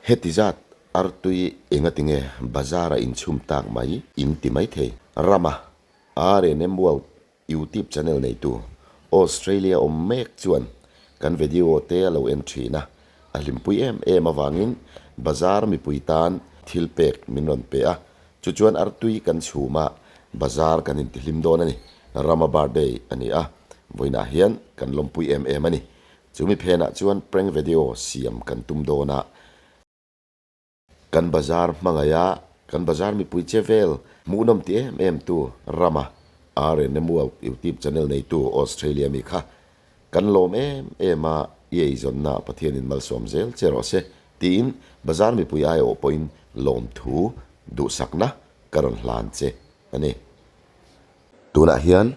Heti zat artui engatinge bazar a inchhum tak mai in ti mai thei. Rama RNM World Youtube channel neitu Australia awm mek chuan kan video te a lo en thin a, a hlimpui em em avangin bazar mipui tan thil pek min rawn pe a, chu chuan artui kan chhum a, bazar kan intihlim dawn a ni. Rama birthday a ni a, vawiinah hian kan lawmpui em em a ni. Chumi phenah chuan prank video siam kan tum dawn a, kan bazar hmangaih a, kan bazar mipui che vel hmuhnawm ti em em tu Rama RNM World YouTube channel neitu Australia mi kha kan lawm em em a, i eizawnna Pathianin malsawm zel che rawh se tiin bazar mipui aiawh pawhin lawmthu duhsakna ka rawn hlan che a ni. Tunah hian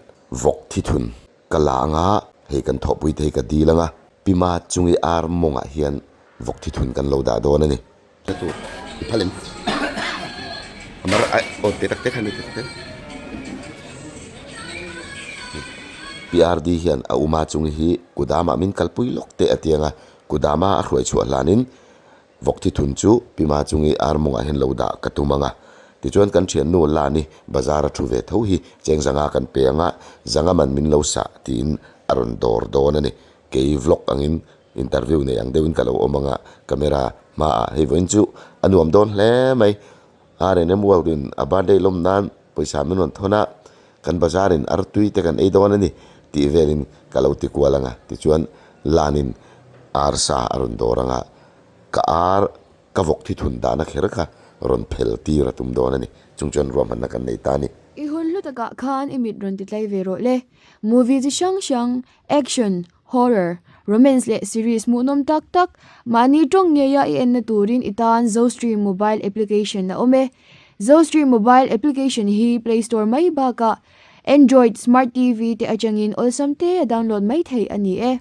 vawk thithun ka la anga hei kan thawhpui te hi ka dil anga Pima chungi ar mawngah hian vawk thithun kan lo dah dawn a ni. Hla tur i phal em? Amar ai aw te tak te kha ni te tak te. PRD hian a uma chungi hi kudamah min kalpui lawk teh a ti anga kudama a hruai chhuah hlanin Vawk thithun chu Pi Ma chungi ar mawngah hian lo dah ka tum ang a. Tichuan kan thiannu Lani bazar a thu ve tho hi cheng zanga kan pe ang a, zanga man min lo sah tiin a rawn dawr dawn a ni. Kei vlog angin interview nei ang deuhin ka lo awm ang a, camera hmaah hei vawiin chu a nuam dawn hle mai. RNM World in a birthday lawm nan pawisa min rawn thawn a, kan bazar in artui te kan ei dawn a ni tih velin ka lo ti kual ang a. Tichuan Lanin arsa a rawn dawr ang a, ka ar ka vawk thi thun dahna kher kha rawn phel tir a tum dawn a ni. Chung chuan ruahmanna kan nei ta a ni. I hun hlu takah khan i mit rawn ti tlai ve rawh le. Movie chi hrang hrang, action, horror, romance leh series hmuhnawm tak tak, mahni tawng ngeia i enna turin i tan Zostream mobile application a awm e. Zostream mobile application hi Play Store mai bakah Android Smart TV te atangin awlsam te a download mai theih a ni e.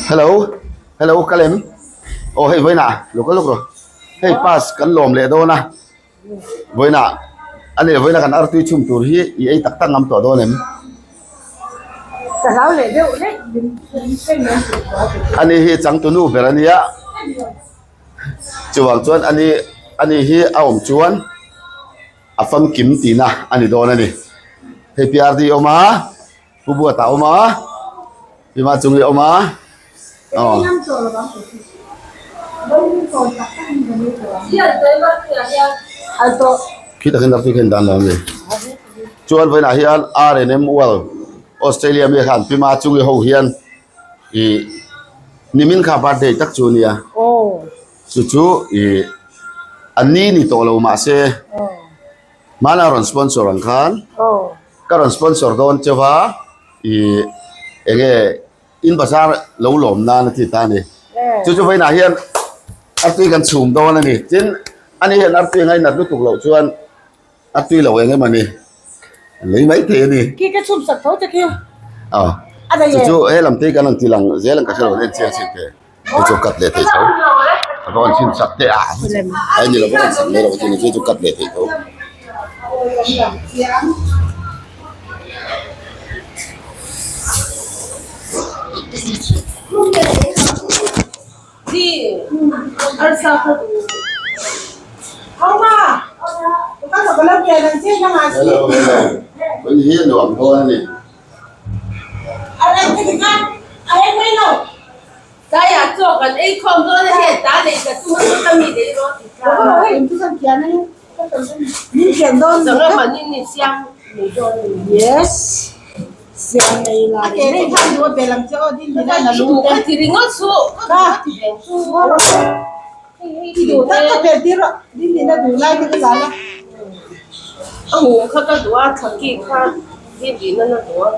Hello hello kal em aw hei vawiinah lo kal lawk rawh hei pass kan lawm leh dawn a vawiinah a ni vawiinah kan artui chhum tur hi i ei tak tak ngam tawh dawn em ani hi changtunu ber a nia chuvang chuan ani ani hi a awm chuan. A famkim tihna a ni dawn a ni. Hei PRD awm a, Pu Buata awm a, Pi Machungi awm a, aw. Khi takin artui kha in dan lo a mi. Chuan vawiinah hian RNM World Australia mi khan Pi Machungi ho hian ih nimin kha birthday tak chu a nia. Chu chu ih a ni ni tawh lo mahse hmana rawn sponsor ang khan ka rawn sponsor dawn chauh a ih eng nge. In bazar lo lawm nan a ti ta a ni. Chu chu vawiinah hian artui kan chhum dawn a ni. Tin, ani hian artui ngainat lutuk loh chuan artui lo eng emaw ni an lei mai thei a ni. Khi ka chhum sak tho che khi. Aw, chu chu he lam te hi kan rawn ti lang zel ang ka hre lo en chiang chin te. Hei chu cut leh thei tho. A va rawn chhim sak teh a. Ai ni lo va rawn sak mai lo chu chu cut leh thei tho. Hello hello. Hei hi a nuam dawn a ni. Tlaiah chaw kan ei khawm dawn a hei ta nei ka tum a ka mi leh rawh ti tla. Sangha man in i siam nei dawn a ni. I duh kha ti ringawt suh ka duh ti ve chu. A hum kha ka duh a thaki kha din din a duh a.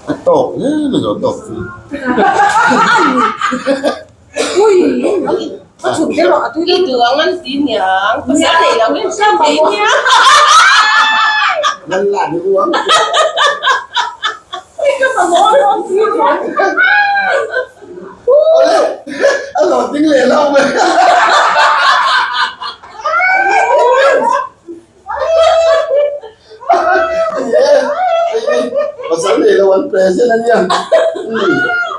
A tawk hle mai lo tawk chu. A lo ding leh lo mai. Pasal nei lo an present a nia.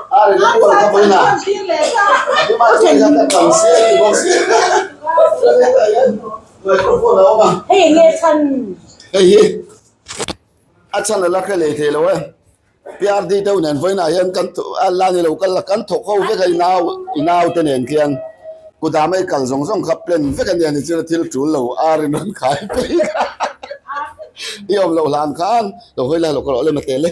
A ri lo ka vawiin a. Microphone a awm a. Hei enge chhan? Hei hi a chhan a la hre lei thei lo e. PRD deuh nen vawiinah hian kan a la ni lo kal la kan thawk ho vek a i nau i nau te nen khian kutah mai kal zawng zawng kha plan vek a nia ni chuan thil tul lo ar in rawn khai phei kha i awm loh hlan khan lo hawi la lo ka rawh lem a tel e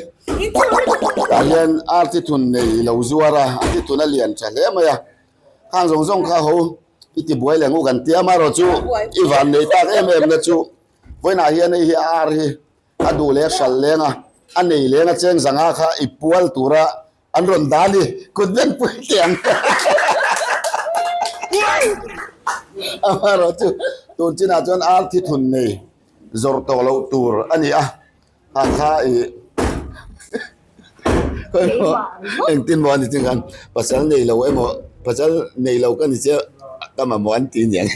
tah hian ar chi thun nei lo zuar a a chi thun a lian tha hle mai a khang zawng zawng kha ho i ti buai leh ngu kan tia amaherawh chu i van nei tak em em na chu vawiinah hian hei hi ar hi A duh leh hral leng a, a nei leng a cheng zanga kha i pual tura an rawn dan i kut vek pui teh ang. Amaherawh chu tun chinah chuan ar thi thun nei zawrh tawh loh tur a ni a, ha kha i engtin maw a ni ching khan pasal nei lo emaw pasal nei lo ka ni che ka mamawh an ti aniang.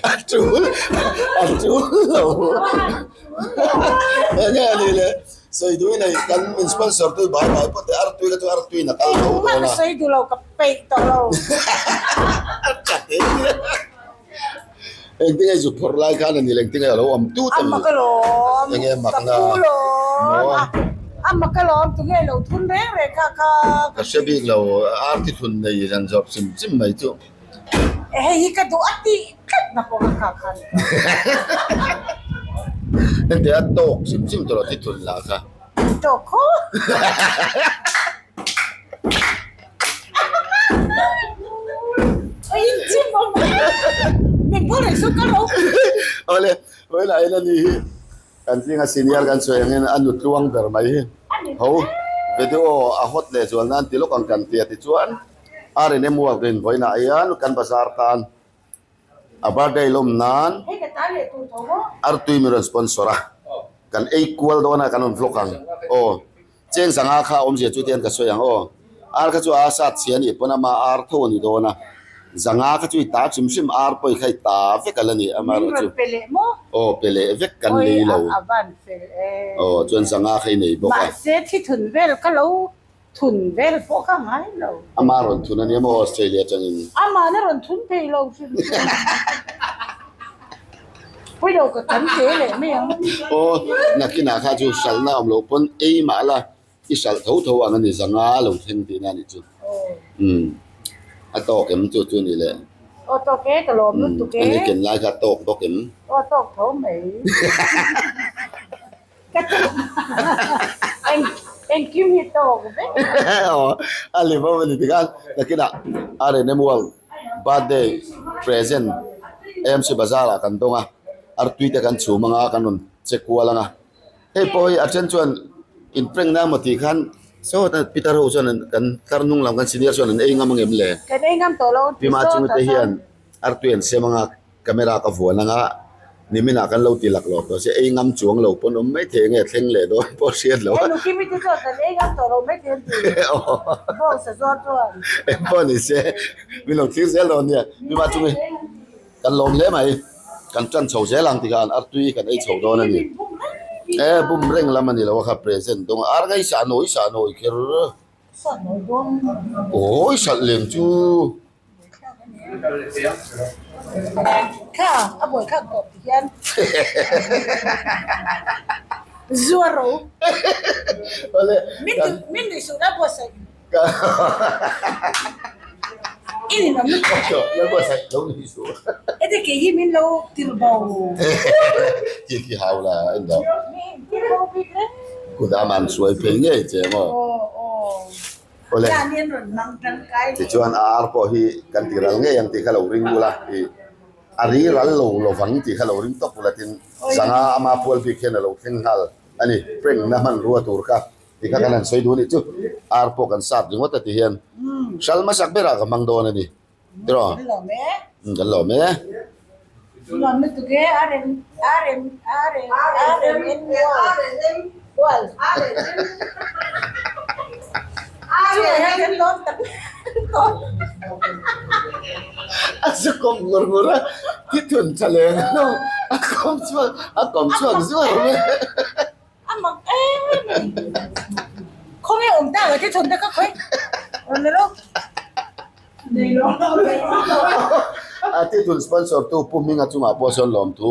A tul a tul lo enge a nih le sawi duh i nei kan min sponsor tu bai bai pawh te artui kha chu artui in a kal tho dawn a. Sawi duh lo ka peih tawh lo. Engtinge zu phawrh lai khan a ni le engtinge a lo awm tut a ni. A mak alawm Enge ka makna phu lawm maw. A mak alawm tunge lo thun reng reng kha kha. Ka hre bik lo arti thun nei zan zawp chim chim mai chu. Hei hi ka duh a tih tlat na pawh ka kha khan. Hengte a tawk chim chim tawh lo ti thun lah kha. Tawk khaw. Awle vawilah hian ani hi kan zinga senior kan sawi angin a nu tluang ber mai hi ho video a hot leh zual nan ti lawk ang kan tia tichuan R&M work in vawiinah hian kan bazar tan A birthday lawm nan artui mi rawn sponsor a, kan ei kual dawn a kan rawn vlog ang aw. Cheng zanga kha awmzia chu tian ka sawi ang aw. Ar kha chu a sat chhia a nih pawn ama ar tho a ni dawn a, zanga kha chu i ta hrim hrim ar pawh i kha i ta vek a la ni amaherawhchu aw pe leh vek kan lei lo aw chuan zanga kha i nei bawk a. Thun vel pawh ka ngai lo. Ama rawn thun a nia maw Australia atangin? Ama'n a rawn thun thei lo hrim hrim. Pawi lo ka kan te leh mai ang. Aw, nakinah kha chu hralhna awm loh pawn ei mah la i hralh tho tho ang a ni, zanga a lo thleng tihna a nih chu. Umm, a tawk em chu chu ni le. Aw tawk e, ka lawm lutuk e. Ani ken lai kha a tawk bawk em? Aw tawk tho mai. Ka eng engkim hi tawk vek. Aw a lem a ni tikhan nakinah R&M World birthday present AMC Bazar ah kan dawng a artui te kan chhum anga kan rawn che kual anga hei pawh hi a then chuan in prank na emaw tih khan saw Peter ho chuan kan tlar hnung lam kan senior chuan an ei ngam angem le Kan ei ngam tawh lo Pima chunga te hian artui an sem anga. Camera ka vuan anga niminah kan lo ti lak lo tawh se ei ngam chuang lo pawn awm mai thei nge thleng leh dawn pawh hriat lo a. Henu kimi te chuan kan ei ngam tawh lo mai thei an ti. Bawng sa zuar chuan. Eng pawh ni se min lo thlir zel dawn nia. Mima chungi kan lawm hle mai kan tan chho zel ang tikhan artui kan ei chho dawn a ni. E bum reng lam a ni lo a kha present dawng a ar ngei sah nawi sah nawi kher. Awi salh lem chu. Kha a buai khak tawp ti hian zua ro min nuih suh na buatsaih. I ninawm lutuk. Heti kei hi min lo tirh bo. Khi khi hau la a ni lo. Mi in tirh bo bik reng. Kutah man suai phei ngei che maw. Awle. Tichuan a ar pawh hi kan ti ral ngei ang tih kha lo ring ula i a ri ral lo lovang tih kha lo ring tawp ula tin zanga ama pual bik hian a lo thleng nghal a ni. Prank na hmanrua tur kha Ti kha kan han sawi duh a nih chu. Ar pawh kan sat ringawt a ti hian hral hmasak berah ka hmang dawn a ni. Tiraw? Kan lawm e. Kan lawm e. Nuam lutuk e. R M R M R M R M N World. World. Chungah hian kan lawm tak tawn. A zu kawm ngur ngur a, thi thun tha leng a a kawm chhuak a kawm chhuak zuar mai. A mak em em a ni. Khawnge awm ta lo te chhawn te kha khawi rawn la rawh. A tithun sponsor tu Pu Hminga chungah pawh sawn lawmthu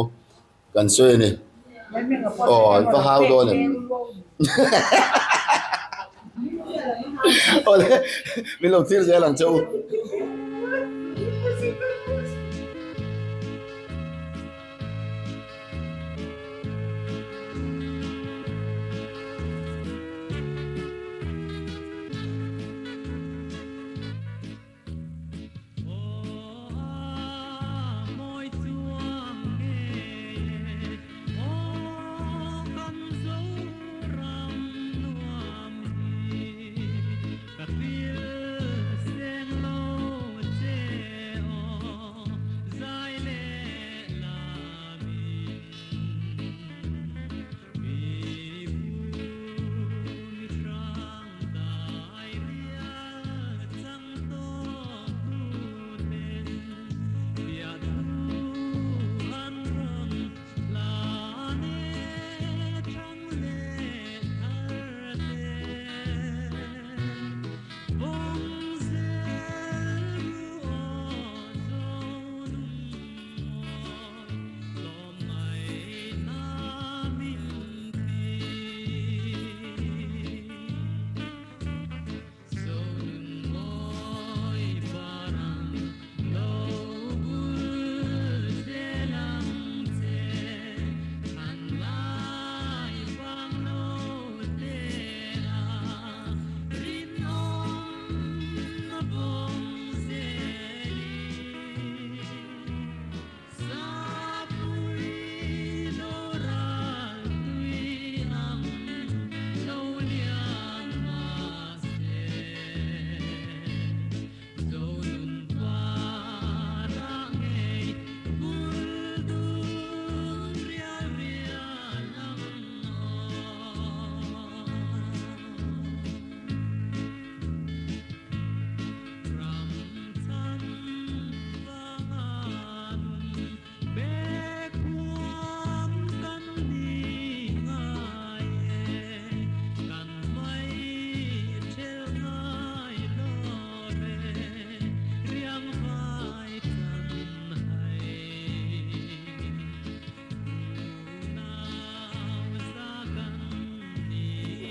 kan sawi a ni. Aw an va hau dawn em. Awle min lo thlir zel ang che u.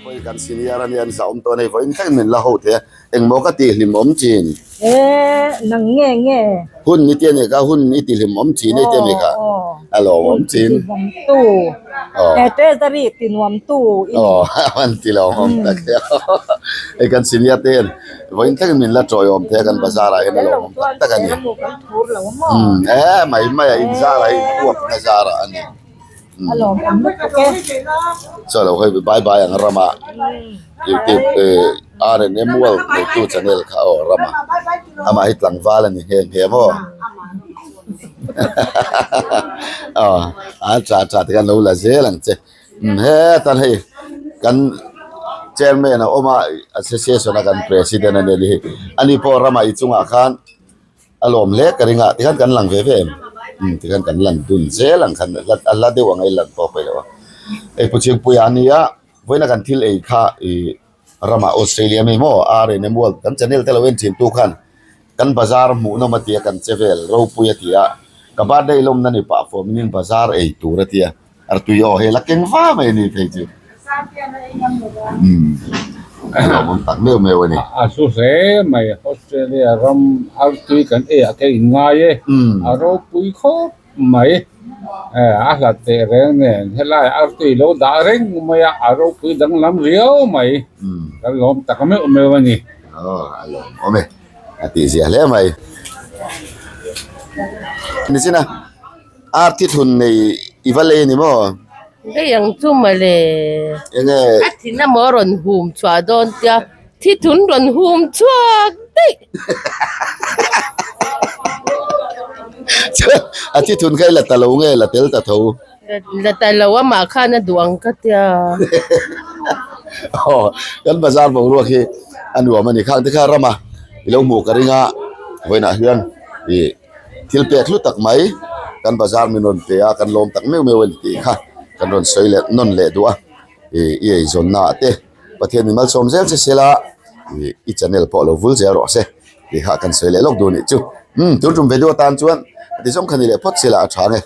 Pawhin kan senior a nia an zah awm tawh a nei vawiin thleng min la ho thei a engmaw ka tih hlim awm thin. Ee nang nge nge. Hun i ti a ni kha hun i ti hlim awm thin a i ti a ni kha a lawm awm thin. Ti nuam tu ee treasury ti nuam tu i ni. Aw an ti lawm awm tak e hei kan senior te hian vawiin thleng min la tawi awm thei a kan bazar ah hian a lawm awm tak tak a ni. Ee mai mai a inzar ah inpuak na zar ah a ni. A lawm awm lutuk e. Chaw lo hawi bye bye ang rama youtube R and M world neitu channel kha aw rama amah hi tlangval a ni nghe nghe maw aw a tha tha te khan lo la zel ang che hetan hei kan chairman a awm a association a kan president a nia hi ani pawh rama i chungah khan. A lawm hle ka ring a tikhan kan lang ve ve em umm tikhan kan lan dun zel ang khan a la deuh ang a i lan pawh a paih loh a hei pu Chhingpuia a nia vawiina kan thil ei kha ih ramah Australia mi maw R and M world kan channel te lo en thin tu khan kan bazar hmuh nawm a ti a kan che vel ropui a ti a ka birthday lawmna ni pah fawm in bazar ei tur a ti a artui aw hei la keng va mai a ni phei chu umm. A lawmawm tak meuh meuh a ni. A hlu hle mai. Australia ram artui kan ei ah kha in ngai e. A ropui khawp mai. A hlat teh reng nen helai artui lo dah reng mai a, a ropui danglam riau mai. Kan lawm tak meuh meuh a ni. Aw a lawmawm e. A tih zia hle mai. Nichina arti thun nei i va lei a ni maw? Hei ang chu mawle. Enge? A thin emaw rawn hum chhuah dawn tia thi thun rawn hum chhuak daih. A thi thun kha i la ta lo nge la tel ta tho? La ta lo amah khan a duh ang ka tia. Aw kan bazar boruak hi a nuam a ni khang te kha rama i lo hmuh ka ring a vawiinah hian ih thil pek hlu tak mai kan bazar min rawn pe a kan lawm tak meuh meuh a ni tih kha kan rawn sawi leh nawn leh duh a ih i eizawnna ah te Pathian min malsawm zel che sela ih i channel pawh lo vul zel rawh se tih kha kan sawi leh lawk duh a nih chu umm tun tum video atan chuan ti zawng kha ni leh phawt sela a tha nge.